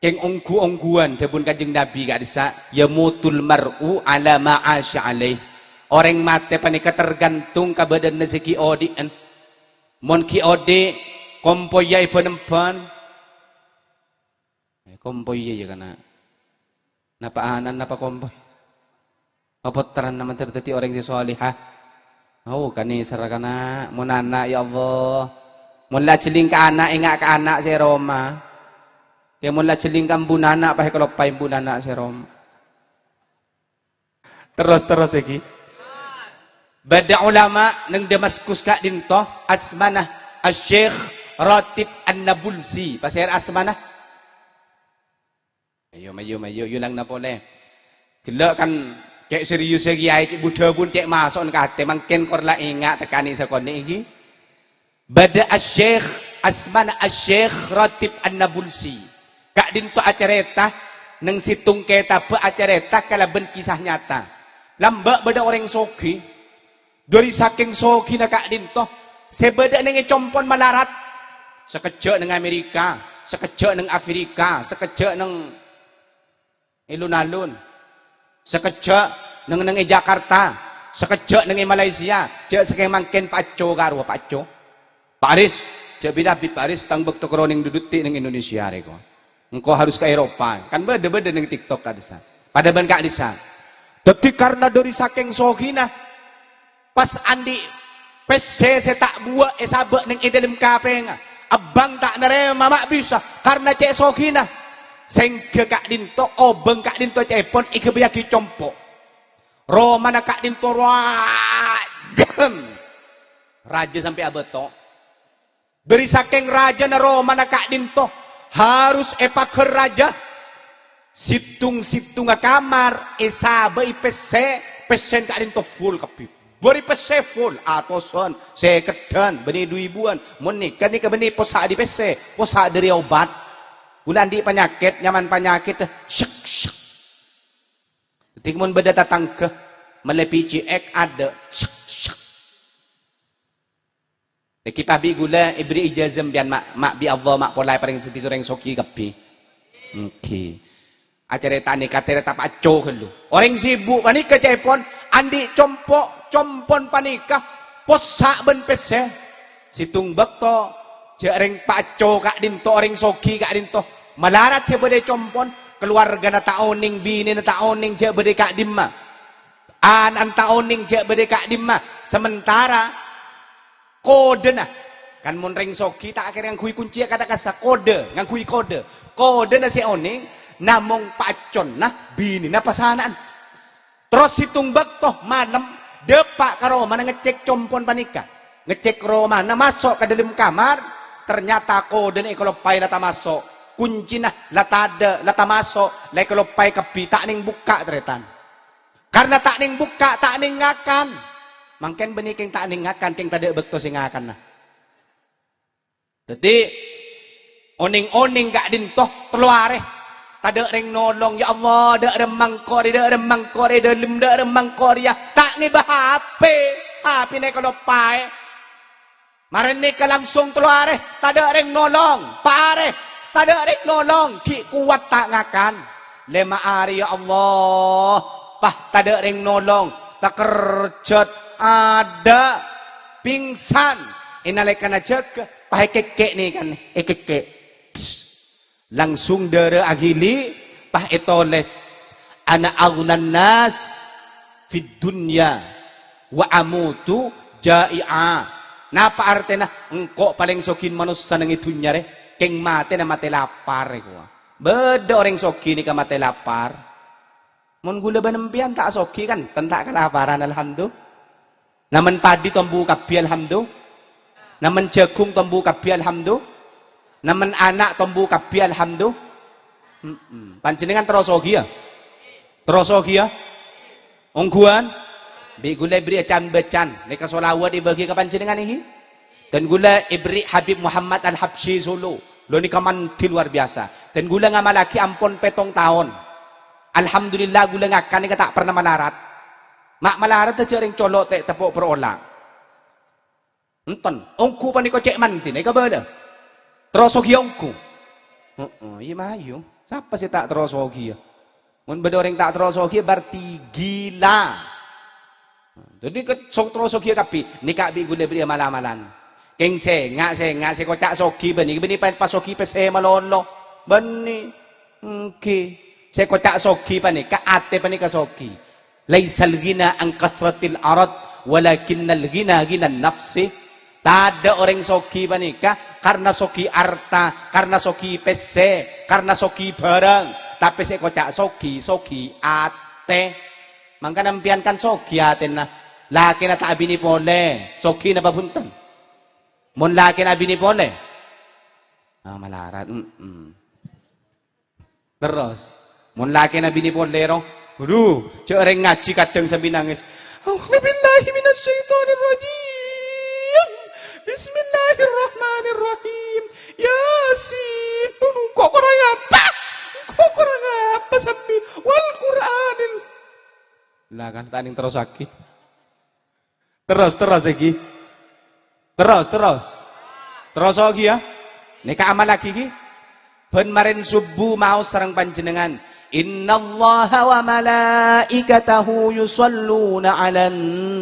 kèng ongghu-ongghuwân, dhâbuna Kanjeng Nabi ka'dhissa', "Yamutul mar'u ala ma 'asya alaih." Orèng matè panèka tergantung ka bâdânna sè ghi' odi'ân. Mon ghi' odi', kompoyya è bân-embân. Eh, kompoyya, yâ, kana'. Napa ana'na, napa kompoy? Apa pottrana mandhâr dhâddhi orèng sè sholihah? Oh, kanèserra kana'. Mon ana', ya Allah. Mon la ajhelling ka ana', enga' ka ana' sè è roma. Kèng mon la ajhelling ka embuna ana', pas èkaloppaè embuna ana' sè è roma. Terros, terros èngghi. Bâdâ ulama neng Damaskus ka'dinto, asmana Asy-Syeikh Ratib An-Nabulsi. Pasèra asmana? Ayo, mayu, mayu, yulangna polè. Ghellâ' kan cè' serius kèyaè, cè' bu-dhâbuna cè' maso'na ka atè, mangkèn kor la enga' tekanè sakonè' èngghi. Bâdâ Asy-Syeikh, asmana Asy-Syeikh Ratib An-Nabulsi. Ka'dinto acarèta, neng sèttong kètabbhâ acarèta kalabân kisah nyata. Lambâ' bâdâ orèng soghi. Dhâri sakèng soghina ka'dinto, sè bâdâ neng è compo'na malarat. Sakejjhâ' neng Amerika, sakejjhâ' neng Afrika, sakejjhâ' neng è lon-alon. Sakejjhâ' neng-neng è Jakarta, sakejjhâ' neng è Malaysia, jhâ' sakèng mangkèn pacco karowa pacco. Pa' Aris, jhâ' bit-abit, Pa' Aris, tang bâkto karo neng duduk ti' neng Indonesia rèko. Engko' harus ka Eropa. Kan bâdâ-bâdâ neng TikTok ka'dhissa'. Padâ bân ka'dhissa'. Dhâddhi karna dhâri sakèng soghina, pas andi' pèssè sè ta' buwâ' èsabâ' neng è dâlem kapèngnga. Abbâng ta' narèma ma' bisa, karna cè' soghina. Sèngghâ ka'dinto, obâng ka'dinto ca'èpon èghâbâyyâghi compo'. Romana ka'dinto rowa-, rajâ sampè' abâto. Dhâri sakèng rajâna romana ka'dinto, harus èpaghâr rajâ. Sèttong-sèttonga kamar èsabâ'i pèssè, pèssèna ka'dinto full kabbhi. Bâri' pèssè full, atosan, sèkeddhân, bânnè du èbuwân. Mon nèka, nèka bânnè possa' dâri pèssè, possa' dâri obat. Ghulâ andi' panyakèt, nyaman panyakèt, syek, syek. Dhâddhi mon bâdâ tatangghâ mellè P C X, adâ', syek, syek. Dhâddhi pas bi' ghulâ èberri' ijazah sampèyan, ma', ma' bi' Allah, ma' pola èparèng dhâddhi orèng soghi kabbhi. Èngghi. Acarèta nèka carèta pacco ghâllu. Orèng sibuk panèka ca'èpon andi' compo', compon panèka possa' bân pèssè. Sèttong bâkto jhâ' rèng pacco ka'dinto, orèng soghi ka'dinto. Malarat sè bâdâ è compon, kalowarghâna ta' onèng, binèna ta' onèng jhâ' bâdâ è ka'dimma. Ana'na ta' onèng jhâ' bâdâ è ka'dimma. Sementara kodhâna, kan mon rèng soghi ta' kèra ngangghuy koncè ka ta' kassa', kodhâ, ngangghuy kodhâ. Kodhâna sè onèng, namong pacconna binèna pasana'an. Terros sèttong bâkto malem, dâpa' ka romana ngecek compon panèka. Ngecek romana, maso' ka dâlem kamar, ternyata kodhâna èkaloppaè la tamaso'. Koncèna la tadâ', la tamaso', la èkaloppaè kabbhi, ta' nèng bukka', tarètan. Karna ta' nèng bukka', ta' nèng ngakan. Mangkèn bânnè kèng ta' nèng ngakan, kèng tadâ' bâkto sè ngakanna. Dhâddhi, onèng-onèng ka'dinto tello arè. Tadâ' rèng nolong, "Ya Allah, dâ' remma engko' rè, dâ' remma engko' rè, dâlem dâ' remma engko' rèya." Ta' ngèbâ H P, H P-na èkaloppaè. Marèna nèka langsung tello arè, tadâ' rèng nolong. Pa' arè, tadâ' rèng nolong. Ghi' kowat ta' ngakan. Lèma arè, ya Allah, pas tadâ' rèng nolong. Takerjhât, adâ', pingsan. È nalèkana jâgâ, pas èkèkkè' nèkan, èkèkkè'. Langsung dârâ aghili, pas ètolès, "Ana aghnan nas fid dunya wa amutu ja'i'a." Napa artèna? Engko' palèng sogina manossa neng è dhunnya rè, kèng matèna matè lapar, èkowa. Bâdâ orèng soghi nèka matè lapar. Mon ghulâ bân empèyan ta' soghi kan, ten ta' kalaparan, alhamdu. Namen padi tombu kabbhi, alhamdu. Namen jhâghung tombu kabbhi, alhamdu. Namen ana' tombu kabbhi, alhamdu. Mm-mm. Panjhennengngan terro soghi, ya? Terro soghi, ya? Ongghuwân? Bi' ghulâ èberri' can-bâcân. Nèka sholawat èbâghi ka panjhennengngan, èngghi? Dan ghulâ èberri' Habib Muhammad Al-Habsyi Solo. Lo nèka mandhi luar biasa. Dan ghulâ ngamallaghi ampon pèttong taon. Alhamdulillah, ghulâ ngakan nèka ta' pernah malarat. Ma' malarat jhâ' rèng colo' tè' teppo' per ola'. Enten, ongghu panèka cè' mandhina èkabâlâ. Terro soghi ongghu. Heeh, iyâ mayu. Sapa sè ta' terro soghi, ya? Mon bâdâ orèng ta' terro soghi, berarti gila. Dhâddhi ke-, so-, terro soghi kabbhi. Nèka bi' ghulâ bâriyâ mal-amalan. Kèng sènga', sènga' sè koca' soghi bânnè, bânnè pa-, pas soghi pèssè malolo. Bânnè. Èngghi. Sè koca' soghi panèka, atè panèka soghi. "Laisal ghina an katsratil arad, walakinnal ghina ghinan nafsi." Tadâ' orèng soghi panèka karna soghi arta, karna soghi pèssè, karna soghi bhârâng, tapè sè koca' soghi, soghi atè. Mangkana empèyan kan soghi atèna. Lakèna ta' abinè polè, soghi napa bhunten? Mon lakèna abinè polè? Ah, malarat, mm-mm. Terros, mon lakèna binè polè, ro, adu, jhâ' rèng ngajhi kadhâng sambi nangès. "A'udzubillahi minasyaitonirrajim. Bismillahirrahmanirrahim. Yasin." Adu, engko' korang apa? Engko' korang apa sambi? "Wal Qur'anil." Lah kan, ta' nèng terrossaghi. Terros, terros, èngghi. Terros, terros. Terros, èngghi, ya. Nèka amallaghi, èngghi. Bân marèn sobbhu maos sareng panjhennengngan. "Innallaha wa malaikatahu yusalluna 'alan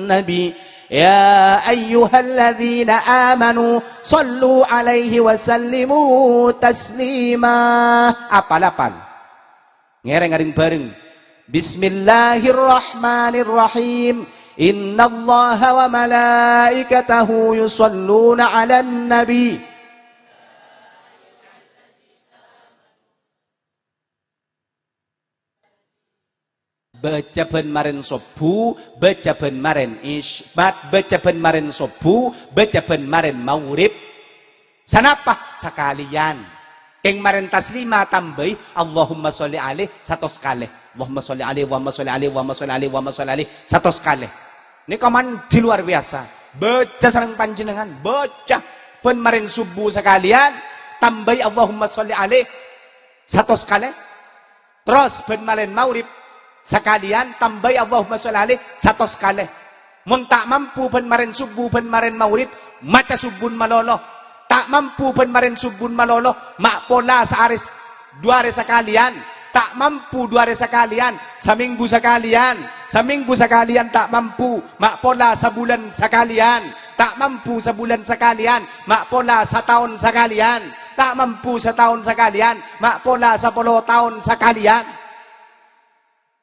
nabi. Ya ayyuhalladzina amanu sallu 'alaihi wa sallimu taslima." Apal, apal. Ngèrèng arèng-bhâreng. Bismillahirrahmanirrahim. "Innallaha wa malaikatahu yusalluna 'alan nabi." Bâca bân marèn sobbhu, bâca bân marèn isy-, bat-, bâca bân marèn sobbhu, bâca bân marèn maghrib. Sanapa? Sakalèyan. Kèng marèn taslima tambâi, "Allahumma sholli alaih," satos kalè. "Allahumma sholli alaih, Allahumma sholli alaih, Allahumma sholli alaih, Allahumma sholli alaih," satos kalè. Nèka mandhi luar biasa. Bâca sareng panjhennengngan, bâca. Bân marèn sobbhu sakalèyan, tambâi "Allahumma sholli alaih." Satos kalè. Terros bân marèn maghrib sakalèyan tambâi Allahumma shalli alaih satos kalè. Mon ta' mampu bân marèn subuh bân marèn maghrib, maca subuhun malolo. Ta' mampu bân marèn subuhun malolo, ma' pola saarè s-, du arè sakalèyan. Ta' mampu du arè sakalèyan, samènggu sakalèyan. Samènggu sakalèyan ta' mampu, ma' pola sabulân sakalèyan. Ta' mampu sabulân sakalèyan, ma' pola sataon sakalèyan. Ta' mampu sataon sakalèyan, ma' pola sapolo taon sakalèyan.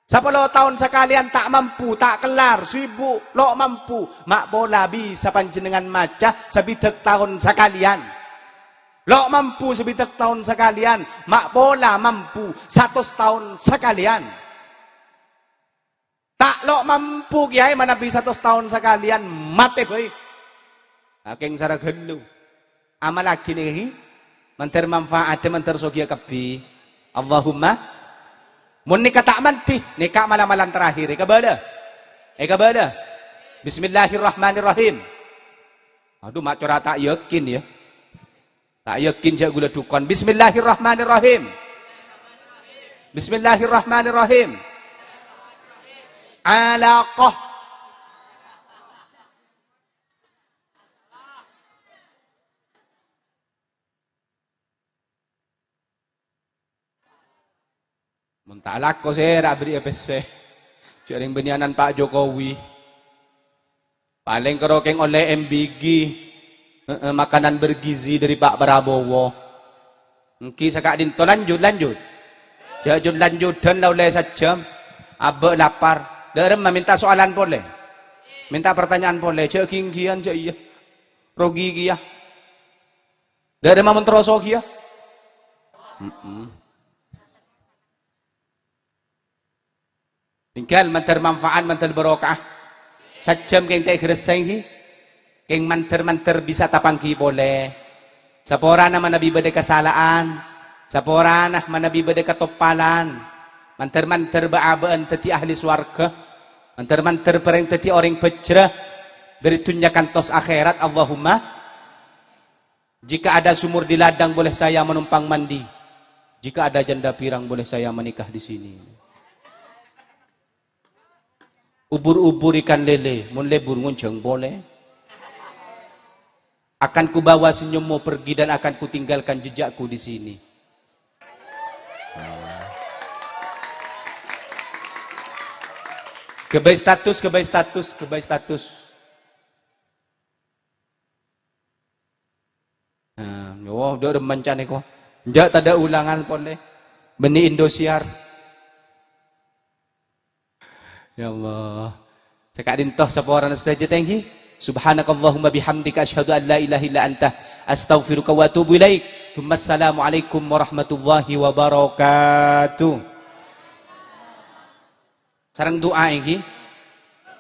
Sapolo taon sakalèyan ta' mampu, ta' kellar, sibuk, lo' mampu, ma' pola bisa panjhennengngan maca sabidhâk taon sakalèyan. Lo' mampu sabidhâk taon sakalèyan, ma' pola mampu satos taon sakalèyan. Ta' lo' mampu, kèyaè, manabi satos taon sakalèyan, matè bhâi. Akèng sara ghâllu. Amallaghi nèka, ghi. Mandhâr manfaatdhâ, mandhâr soghiyâ kabbhi. Allahumma. Mon nèka ta' mandhi, nèka mala-malan terakhir. Èkabâlâ. Èkabâlâ. Bismillahirrahmanirrahim. Aduh, ma' cora ta' yakin, ya. Ta' yakin jhâ' ghulâ dhukon. Bismillahirrahmanirrahim. Bismillahirrahmanirrahim. Alaqah. Mon ta' alako sèra aberri'â pèssè. Jhâ' rèng bânnèyanan Pak Jokowi. Palèng karo kèng ollè M B G. Heeh, makanan bergizi dâri Pak Prabowo. Èngghi saka'dinto lanjut, lanjut. Jhâ' jhân lanjutdhân la ollè sajjhâm. Abâ' lapar. Dâ'remma mènta soalan polè. Mènta pertanyaan polè. Jhâ' ghi-èngghiyan, jhâ' iyâ. Rogi kèya. Dâ'remma mon terroso kèya. Mm-mm. Tinggal mandhâr manfaat, mandhâr barokah. Sajjhâm kèng ta' èghâressèng, ghi. Kèng mandhâr-mandhâr bisa tapangghi polè. Saporana manabi bâdâ kasala'an, saporana manabi bâdâ katoppalan, mandhâr-mandhâr bâ'-abâ'ân dhâddhi ahli sowarghâ, mandhâr-mandhâr bhâreng dhâddhi orèng bhâjrâ dâri dhunnya kantos akhèrat. Allahumma. Jika ada sumur di ladang, boleh saya menumpang mandi. Jika ada janda pirang, boleh saya menikah di sini. Ubur-ubur ikan lele, mon lebur ngonjhâng polè. Akan kubawa senyummu pergi dan akan kutinggalkan jejakku di sini. Ghâbây status, ghâbây status, ghâbây status. Nah, yo, dâ' remma ca'na ko. Jhâ' tadâ' ulangan polè. Bânnè Indosiar. Ya Allah. Saka'dinto saporana sadhâjâ, tèngghi. Subhanakallahumma bihamdika, asyhadu an la ilaha illa anta, astaghfiruka wa atubu ilaik. Tsumma assalamualaikum warahmatullahi wabarakatuh. Sareng du'a, èngghi.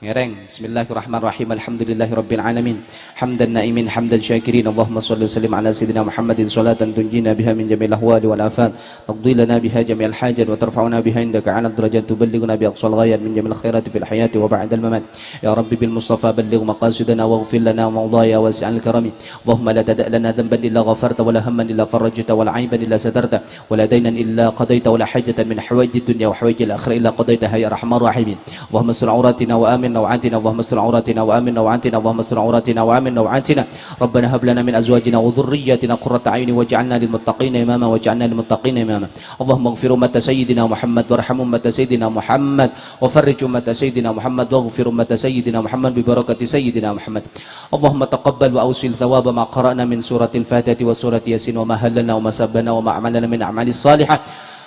Ngèrèng. Bismillahirrahmanirrahim. Alhamdulillahirabbil alamin. Hamdan na'imin, hamdan syakirin. Allahumma shalli wa sallim ala sayyidina Muhammadin salatan tunjina biha min jami'il ahwali wal afat. Taqdi lana biha jami'al hajat wa tarfa'una biha indaka a'la darajat, tuballighuna bi aqsal ghayat min jami'il khairati fil hayati wa ba'dal mamat. Ya Rabbi bil Mustafa balligh maqasidana waghfir lana wa mardana ya wasi'al karami. Allahumma la tada' lana dzanban illa ghafarta wa la hamman illa farajta wa la aiban illa satarta. ولا دينا إلا قضيته ولا حاجة من حوائج الدنيا وحوائج الآخرة إلا قضيتها يا أرحم الراحمين. اللهم استر عوراتنا وآمن روعاتنا، اللهم استر عوراتنا وآمن روعاتنا، اللهم استر عوراتنا وآمن روعاتنا. ربنا هب لنا من أزواجنا وذرياتنا قرة أعين واجعلنا للمتقين إماما، واجعلنا للمتقين إماما. اللهم اغفر أمة سيدنا محمد وارحم أمة سيدنا محمد وفرج أمة سيدنا محمد واغفر أمة سيدنا محمد ببركة سيدنا محمد. اللهم تقبل وأوصل ثواب ما قرأنا من سورة الفاتحة وسورة ياسين وما هللنا وما سبحنا وما عملنا من أعمال الصالحة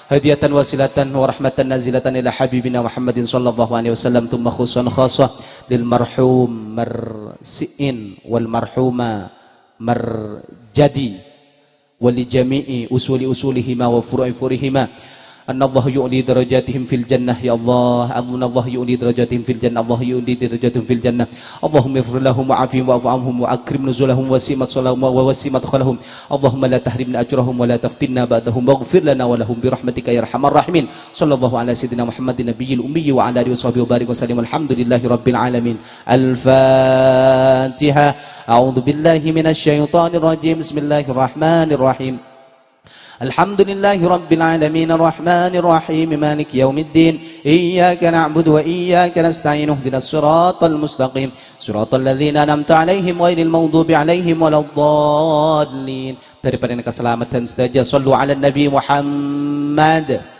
هدية واصلة ورحمة نازلة إلى حبيبنا محمد صلى الله عليه وسلم، ثم خصوصا خاصة للمرحوم مرسئين والمرحومة مرجدي. ولجميع أصول أصولهما وفروع فروعهما. أن الله يعلي درجاتهم في الجنة، يا الله، أن الله يعلي درجاتهم في الجنة، الله يعلي درجاتهم في الجنة. اللهم اغفر لهم وعافهم واعف عنهم وأكرم نزلهم ووسع مدخلهم، ووسع مدخلهم. اللهم لا تحرمنا أجرهم ولا تفتنا بعدهم واغفر لنا ولهم برحمتك يا أرحم الراحمين. صلى الله على سيدنا محمد النبي الأمي وعلى آله وصحبه وبارك وسلم. الحمد لله رب العالمين. الفاتحة. أعوذ بالله من الشيطان الرجيم. بسم الله الرحمن الرحيم. الحمد لله رب العالمين الرحمن الرحيم مالك يوم الدين إياك نعبد وإياك نستعين اهدنا الصراط المستقيم صراط الذين أنعمت عليهم غير المغضوب عليهم ولا الضالين. Dhâri parèna kasalameddhân sadhâjâ, shallu 'alan Nabi Muhammad.